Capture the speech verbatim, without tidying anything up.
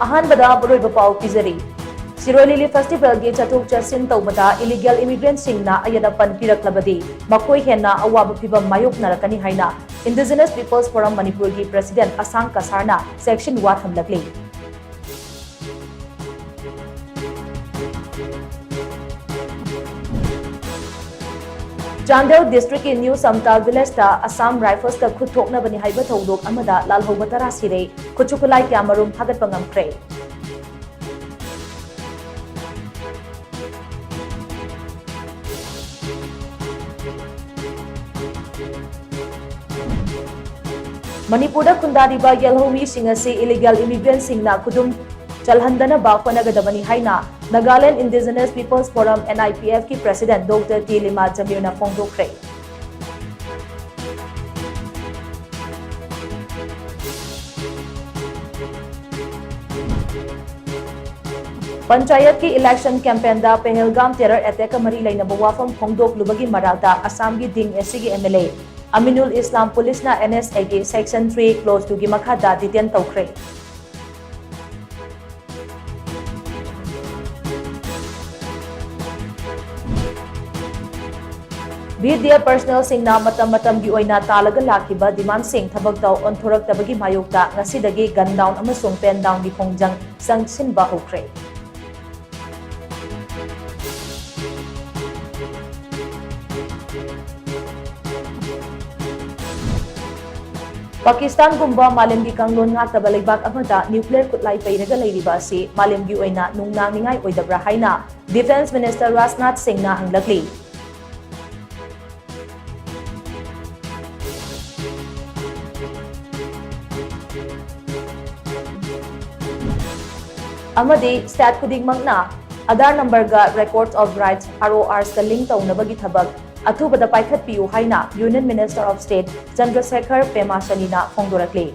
ꯑꯍꯥꯟꯕꯗ ꯑꯔꯣꯏꯕ ꯄꯥꯎ ꯄꯤꯖꯔꯤ꯫ ꯁꯤꯔꯣꯏ ꯂꯤꯂꯤ ꯐꯦꯁꯇꯤꯚꯦꯜꯒꯤ ꯆꯠꯊꯣꯛ ꯆꯠꯁꯤꯟ ꯇꯧꯕꯗ ꯏꯂꯤꯒꯦꯜ ꯏꯃꯤꯒ꯭ꯔꯦꯟꯠꯁꯤꯡꯅ ꯑꯌꯦꯠ ꯑꯄꯟ ꯄꯤꯔꯛꯂꯕꯗꯤ ꯃꯈꯣꯏ ꯍꯦꯟꯅ ꯑꯋꯥꯕ ꯐꯤꯚꯝ ꯃꯥꯌꯣꯛꯅꯔꯛꯀꯅꯤ ꯍꯥꯏꯅ ꯏꯟꯗꯤꯖꯤꯅꯁ ꯄꯤꯄꯜꯁ ꯐꯣꯔꯝ ꯃꯅꯤꯄꯨꯔꯒꯤ ꯄ꯭ꯔꯦꯁꯤꯗꯦꯟꯠ ꯑꯁꯥꯡ ꯀꯁꯥꯔꯅ ꯁꯦꯛꯁꯟ ꯋꯥ ꯊꯝꯂꯛꯂꯤ꯫ ꯆꯥꯟꯗꯦꯜ ꯗꯤꯁꯇ꯭ꯔꯤꯛꯀꯤ ꯅ꯭ꯌꯨ ꯁꯝꯇꯥꯜ ꯚꯤꯂꯦꯖꯇ ꯑꯁꯥꯝ ꯔꯥꯏꯐꯜꯁꯀ ꯈꯨꯠ ꯊꯣꯛꯅꯕꯅꯤ ꯍꯥꯏꯕ ꯊꯧꯗꯣꯛ ꯑꯃꯗ ꯂꯥꯜꯍꯧꯕ ꯇꯔꯥ ꯁꯤꯔꯦ, ꯈꯨꯠꯁꯨ ꯈꯨꯠꯂꯥꯏ ꯀꯌꯥꯃꯔꯨꯝ ꯐꯥꯒꯠꯄ ꯉꯝꯈ꯭ꯔꯦ꯫ ꯃꯅꯤꯄꯨꯔꯗ ꯈꯨꯟꯗꯥꯔꯤꯕ ꯌꯦꯜꯍꯧꯃꯤꯁꯤꯡ ꯑꯁꯤ ꯏꯂꯤꯒꯦꯜ ꯏꯃꯤꯒ꯭ꯔꯦꯟꯠꯁꯤꯡꯅ ꯈꯨꯗꯨꯝ ꯆꯜꯍꯟꯗꯅꯕ ꯍꯣꯠꯅꯒꯗꯕꯅꯤ ꯍꯥꯏꯅ Nagaland indigenous peoples forum, N I P ꯑꯦꯐꯀꯤ ꯄ꯭ꯔꯦꯁꯤꯗꯦꯟꯠ ꯗꯣꯛꯇꯔ ꯇꯤ ꯂꯤꯃꯥ ꯖꯃꯤꯔꯅ ꯐꯣꯡꯗꯣꯛꯈ꯭ꯔꯦ꯫ ꯄꯟꯆꯥꯌꯠꯀꯤ ꯏꯂꯦꯛꯁꯟ ꯀꯦꯝꯄꯦꯟꯗ ꯄꯦꯍꯜꯒꯥꯝ ꯇꯦꯔꯔ ꯑꯦꯇꯦꯛꯀ ꯃꯔꯤ ꯂꯩꯅꯕ ꯋꯥꯐꯝ ꯐꯣꯡꯗꯣꯛꯂꯨꯕꯒꯤ ꯃꯔꯥꯜꯗ ꯑꯁꯥꯝꯒꯤ ꯗꯤꯡ ꯑꯦꯁ ꯁꯤꯒꯤ ꯑꯦꯝ ꯑꯦꯜ ꯑꯦ ꯑꯃꯤꯅꯨꯜ ꯏꯁꯂꯥꯝ ꯄꯨꯂꯤꯁꯅ ꯑꯦꯟ ꯑꯦꯁ ꯑꯦꯒꯤ ꯁꯦꯛꯁꯟ ꯊ꯭ꯔꯤ ꯀ꯭ꯂꯣꯖ ꯇꯨꯒꯤ ꯃꯈꯥꯗ ꯗꯤꯇꯦꯟ ꯇꯧꯈ꯭ꯔꯦ꯫ ꯚꯤ ꯗꯤ ꯑꯦꯐ ꯄꯔꯁꯅꯦꯜꯁꯤꯡꯅ ꯃꯇꯝ ꯃꯇꯝꯒꯤ ꯑꯣꯏꯅ ꯇꯥꯜꯂꯒ ꯂꯥꯛꯈꯤꯕ ꯗꯤꯃꯥꯟꯁꯤꯡ ꯊꯕꯛꯇ ꯑꯣꯟꯊꯣꯔꯛꯇꯕꯒꯤ ꯃꯥꯌꯣꯛꯇ ꯉꯁꯤꯗꯒꯤ gun down ꯑꯃꯁꯨꯡ pen downꯒꯤ ꯈꯣꯡꯖꯪ ꯆꯪꯁꯤꯟꯕ ꯍꯧꯈ꯭ꯔꯦ꯫ ꯄꯥꯀꯤꯁꯇꯥꯟꯒꯨꯝꯕ ꯃꯥꯂꯦꯝꯒꯤ ꯀꯥꯡꯂꯣꯟ ꯉꯥꯛꯇꯕ ꯂꯩꯕꯥꯛ ꯑꯃꯗ ꯅ꯭ꯌꯨꯀ꯭ꯂꯤꯌꯔ ꯈꯨꯠꯂꯥꯏ ꯄꯩꯔꯒ ꯂꯩꯔꯤꯕ ꯑꯁꯤ ꯃꯥꯂꯦꯝꯒꯤ ꯑꯣꯏꯅ ꯅꯨꯡꯅꯥꯡꯅꯤꯡꯉꯥꯏ ꯑꯣꯏꯗꯕ꯭ꯔꯥ ꯍꯥꯏꯅ ꯗꯤꯐꯦꯟꯁ ꯃꯤꯅꯤꯁꯇꯔ ꯔꯥꯖꯅꯥꯊ ꯁꯤꯡꯅ ꯍꯪꯂꯛꯂꯤ꯫ ꯑꯃꯗꯤ state ꯈꯨꯗꯤꯡꯃꯛꯅ Aadhaar numberꯒ Records of Rights, R O Rsꯀ link ꯇꯧꯅꯕꯒꯤ ꯊꯕꯛ ꯑꯊꯨꯕꯗ ꯄꯥꯏꯈꯠꯄꯤꯌꯨ ꯍꯥꯏꯅ Union Minister of State ꯆꯟꯗ꯭ꯔꯁꯦꯈꯔ ꯄꯦꯃꯥꯁꯅꯤꯅ ꯐꯣꯡꯗꯣꯔꯛꯂꯤ꯫